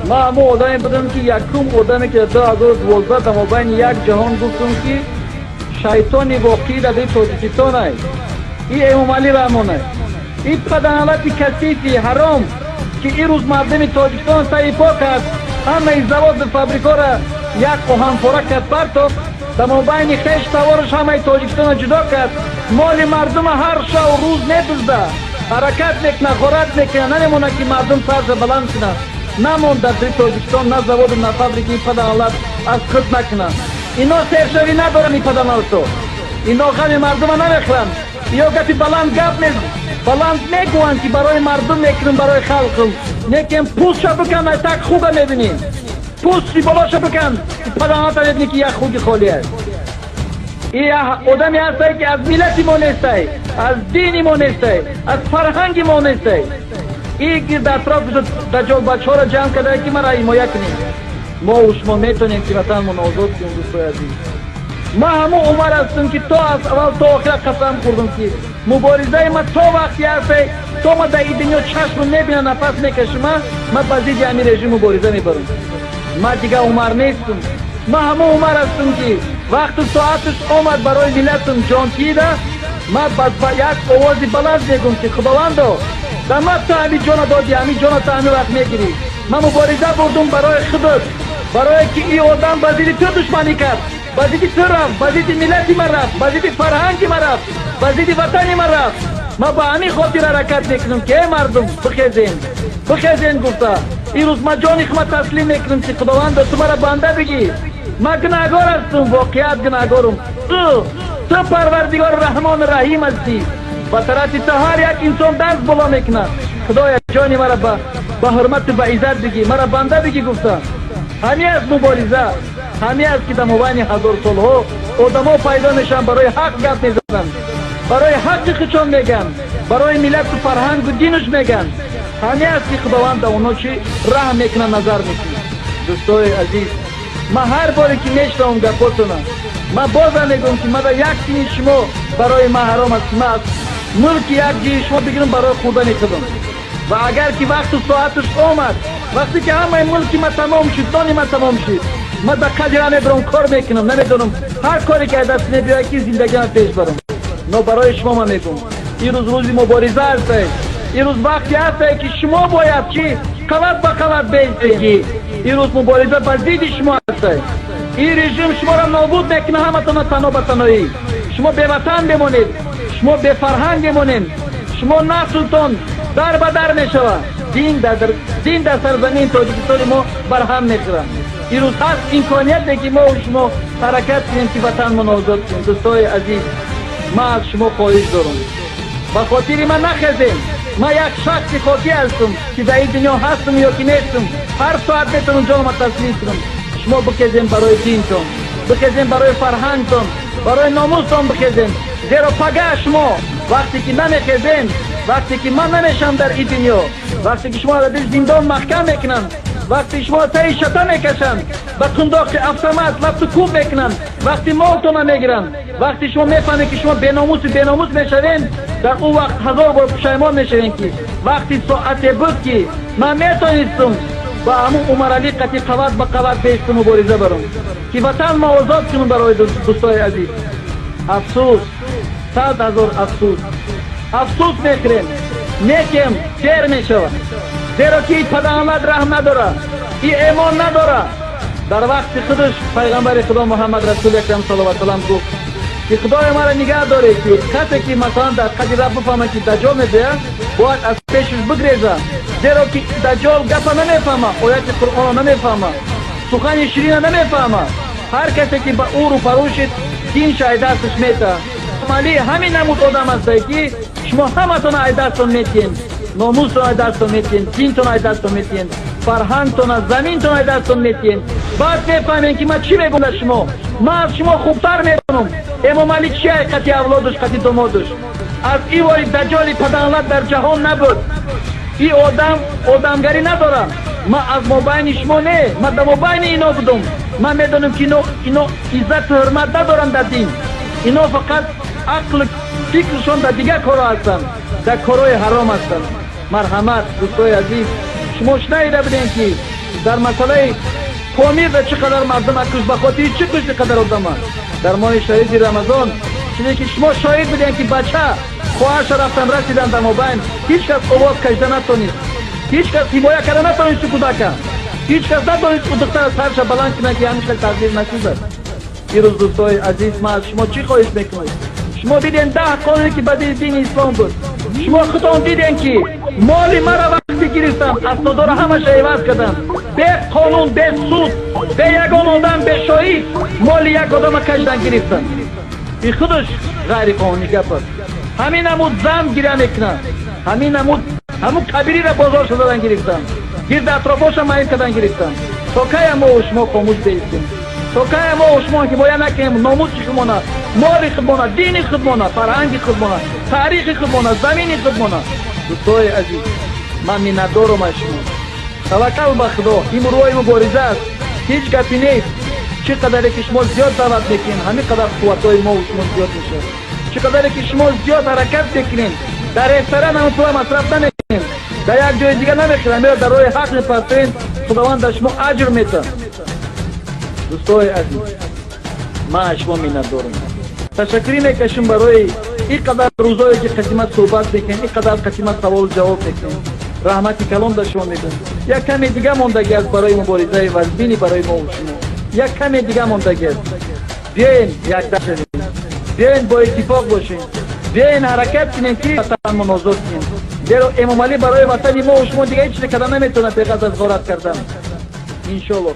Ман ҳамон одаме будам, ки якум одаме, ки дар 2012 дар мобайни як ҷаҳон гуфтум, ки шайтони воқеӣ дар дили Тоҷикистон ай и Эмомалӣ Раҳмонай, и паданалати касифи ҳаром, ки ирӯз мардуми Тоҷикистон таипо кард, ҳамаи заводу фабрикора як оҳанпора кард, партофт, дар мобайни хеш тавораш ҳамаи Тоҷикистонро ҷудо кард, моли мардума ҳар шаву рӯз медузда, ҳаракат мекунад, ғорат мекунад, намемонад, ки мардум сарша баланд кунад. Намонд дар дили Тоҷикистон на заводу, на фабрики ин паданалат аз худ накунад. Ино сершавӣ надоранд, ин паданалато. Ино ғами мардума намехӯранд. Ё гапи баланд гап баланд мегӯянд, ки барои мардум мекунем, барои халқам, лекин пӯстша бикан, так хуга мебинем. Пӯсти болоша бикан, паданалата, мебинӣ, ки як хуги холӣ аст. И одаме ҳастай, ки аз миллати мо нестай, аз дини мо нестай, аз фарҳанги мо нестай. И гирд атрофи даҷол бачаҳоро ҷамъ карда, ки мара ҳимоя кунем. Мо шумо метавонем, ки ватанмон озод кунем. Дӯстои азиз, ман ҳамон Умар ҳастам, ки то аз аввал то охира қасам хӯрдам, ки муборизаи ма то вақте ҳастай, то ма дар ин дунё чашму мебинам, нафас мекашима, ман ба зидди ҳамин режим мубориза мебарам. Ман дигар Умар нестам, ман ҳамон Умар ҳастам, ки вақту соаташ омад, барои миллатам ҷонкида, ман ба як овози баланд мегӯм, ки Худовандо, да ман ту ҳамин ҷона додӣ, ҳамин ҷона ту ҳамин вақт мегирӣ. Ман мубориза бурдум барои худат, барое ки ин одам ба зидди ту душманӣ кард, ба зидди ту рафт, ба зидди миллати ман рафт, ба зидди фарҳанги ман рафт, ба зидди ватани ман рафт. Ман ба ҳамин хотир ҳаракат мекунам, ки эй мардум, бихезем, бихезем гуфта. Ирӯз ман ҷони хума таслим мекунам, ки Худовандо, ту мара банда бигӣ. Ман гунаҳгор ҳастам, воқеият гунаҳгорум. Ту Парвардигори Раҳмону Раҳим ҳастӣ, ба тарафи ту ҳар як инсон даст боло мекунад. Худоя, ҷони мара ба ҳурмату ба иззат бигӣ, мара банда бигӣ гуфта. Ҳамин аст мубориза, ҳамин аст, ки дар мобайни ҳазорсолҳо одамо пайдо мешаванд, барои ҳақ гап мезананд, барои ҳаққи худшон мегӯянд, барои миллату фарҳангу динуш мегӯянд. Ҳамин аст, ки Худованд ба оно чӣ раҳм мекунад, назар мекунад. Дӯстои азиз, ман ҳар боре ки мешнавам гапотона, ман бозам мегӯям, ки мада як тини шумо барои ман ҳаром аст, ки ман аз мулки як ҷии шумо бигирам барои хӯрдани худам. Ва агар ки вақту соаташ омад, вақте ки ҳамаи мулки ма тамом шуд, нони ма тамом шуд, ман ба қадира мебарам, кор мекунам, намедонам, ҳар коре ки аз даст мебиёяд, ки зиндагиам пеш барам. Но барои шумо ман мегӯм: ирӯз рӯзи мубориза ҳастай, ирӯз вақте ҳастай, ки шумо бояд чӣ қават ба қават беистед. Ирӯз мубориза ба зидди шумо ҳастай. Ин режим шуморо нобуд мекунад ҳаматона тано ба таноӣ. Шумо беватан бемонед, шумо бефарҳанг бемонед, шумо наслтон дар ба дар мешавад, дин дар сарзамини Тоҷикистони мо барҳам мехӯрад. Ирӯз ҳаст имконияте, ки мо шумо ҳаракат кунем, ки ватанмон озод кунем. Дӯстои азиз, ман аз шумо хоҳиш дорам, ба хотири ман нахезем. Ман як шахси хокӣ ҳастам, ки дар ин дунё ҳастам ё ки нестам, ҳар соат метавонам ҷонама таслим кунам. Шумо бихезем барои динтон, бихезем барои фарҳангтон, барои номустон бихезем, зеро пага шумо вақте ки намехезем, вақте ки ман намешавам дар ин дунё, вақте ки шумо дар дили зиндон маҳкам мекунанд, вақте шумо таи шата мекашанд, ба қундоқи автомат лафту кӯб мекунанд, вақти молтона мегиранд, вақте шумо мефаҳмед, ки шумо беномусу беномус мешавем, дар он вақт ҳазор бор пушаймон мешавем, ки вақти соате буд, ки ман метонистам ба ҳамун Умаралӣ қати қават ба қават беисту мубориза барам, ки ватан мо озод кунем. Барои дӯстои азиз, афсӯс, 100 000 афсӯс, афсӯс мехӯрем, некем дер мешавад, зеро ки падаомад раҳм надорад, и эмон надорад. Дар вақти худаш пайғамбари Худо Муҳаммад Расули Акрам саллаллоҳу салам гуфт, ки Худоё, маро нигаҳ доред, ки касе ки масалан дар қади раб бифаҳмад, ки Даҷол мебиёяд, бояд аз пешаш бигреза, зеро ки Даҷол гапа намефаҳма, ояти Қуръонро намефаҳма, сухани ширина намефаҳма. Ҳар касе ки ба ӯ рӯпарӯ шид, динша ай дасташ мета. Али ҳамин намуд одам ҳастае, ки шумо ҳаматона ай дастон метиҳен, номустон ай дастон метиҳен, динтон ай дастон метиҳен, фарҳангтона, заминтон ай дастон метиҳен. Баъд мефаҳмем, ки ман чӣ мегӯм дар шумо. Ман аз шумо хубтар медонам, Эмомалӣ чи ай қати авлодуш, қати домодуш. Аз ин вори даҷоли паданлат дар ҷаҳон набуд. Ин одам одамгарӣ надорад. Ман аз мобайни шумо не, ман дар мобайни ино будум. Ман медонам, ки ино иззату ҳурмат надоранд дар дин. Ино фақат ақлу фикршон дар дигар корҳо ҳастанд, дар корҳои ҳаром ҳастанд. Марҳамат, дӯстои азиз, шумо шунаида будем, ки Дар масъалаи Помир да чӣ қадар мардум кушт, ба хотири чӣ кушти қадар одама? Дар моҳи шарифи Рамазон, чизе ки шумо шоҳид будем, ки бача хоҳарша рафтан расидан дар мобайн, ҳеҷ кас овоз кашида натонист, ҳеҷ кас ҳимоя карда натонист кӯдака, ҳеҷ кас натонист ӯ духтара сарша баланд кунад, ки ҳамин хел тақдир нашудад. Ирӯз, дӯстои азиз, ман аз шумо чӣ хоҳиш мекунам? Шумо дидем, 10 қонуне ки ба дини ислом буд. Шумо худтон дидем, ки моли мара вақте гирифтам, аснодора ҳамаша иваз кардам, бе қонун, бе суд, бе ягон одам, бе шоҳид моли як одама кашидан гирифтам. И худаш ғайриқонунӣ гап аст. Ҳамин намуд зан гиря мекунад, ҳамин намуд ҳамун кабириро бозорша задан гирифтам, гирди атрофоша маин кардан гирифтам. То кая мо шумо хомӯш беистем? То кая мо шумо ҳимоя накунем номуси худмона, моли худмона, дини худмона, фарҳанги худмона, таърихи худмона, замини худмона? Дӯстои азиз, ман миннатдорам аз шумо. Таваккал ба Худо, ин роҳи мубориза аст, ҳеҷ гапи нест. Чӣ қадаре ки шумо зиёд даъват мекунед, ҳамин қадар қувватҳои мо шумо зиёд мешавад. Чӣ қадаре ки шумо зиёд ҳаракат мекунед, дар ресторан ҳам пула масраф намекунед, дар як ҷои дига намехӯрем, ё дар роҳи ҳақ мепартоед, Худованд дар шумо аҷр метавад. Дӯстои азиз, ман аз шумо миннатдорам, ташаккурӣ мекашам барои ин қадар рӯзое ки қисмат суҳбат мекунем, ин қадар қисмат саволу ҷавоб мекунем. Раҳмати калон дар шумо мегӯям. Як каме дига мондагӣ аст барои муборизаи вазбини барои мо шумо, як каме дига мондагӣ аст. Биёен, якда шавем, биёен, бо иттифоқ бошем, биёен, ҳаракат кунем, ки ватанмон озод кунем, зеро Эмомалӣ барои ватани мо шумо дига ҳеҷ чизе карда наметавонад беғараз аз ғорат кардан. Иншоалло.